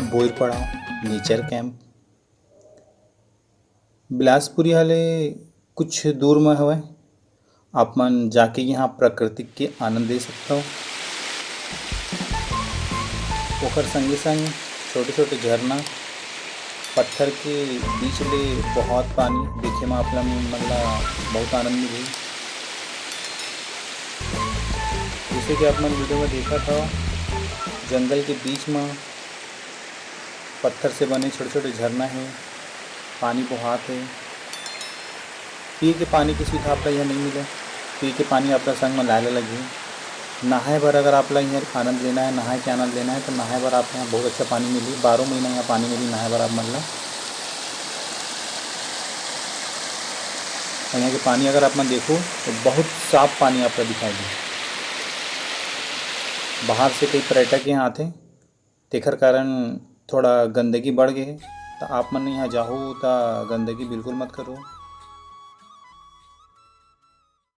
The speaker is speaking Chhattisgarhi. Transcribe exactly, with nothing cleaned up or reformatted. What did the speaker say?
बोईर पड़ाव नेचर कैंप बिलासपुरिया ले कुछ दूर म हवय। आप मन जाके यहाँ प्राकृतिक के आनंद ले सकथव। ओकर संगे संग छोटे-छोटे झरना, पत्थर के बीच ले बहुत पानी देखे म आप मन ला बहुत आनंद मिलही। जैसे कि आप मन वीडियो में देखत हव, जंगल के बीच म पत्थर से बने छोटे-छोटे झरना हे, पानी बोहात हे। पीए के पानी के सुविधा आप ला इहाँ नइ मिले। पीए के पानी आप ला संग म लाए ला लगही। नहाए बर अगर आप ला इहाँ आनंद लेना हे, नहाए के आनंद लेना हे, तो नहाए बर आप इहाँ बहुत अच्छा पानी मिलही। बारह महीना इहाँ पानी मिलही नहाए बर आप मन ला। इहाँ के पानी अगर आप मन देखहू, तो बहुत साफ पानी आप ला दिखाई दे। बाहर से कई पर्यटक इहाँ आथे, तेखर कारण थोड़ा गंदगी बढ़ गे हे। त आप मन इहाँ जाहू, त गंदगी बिल्कुल मत करो।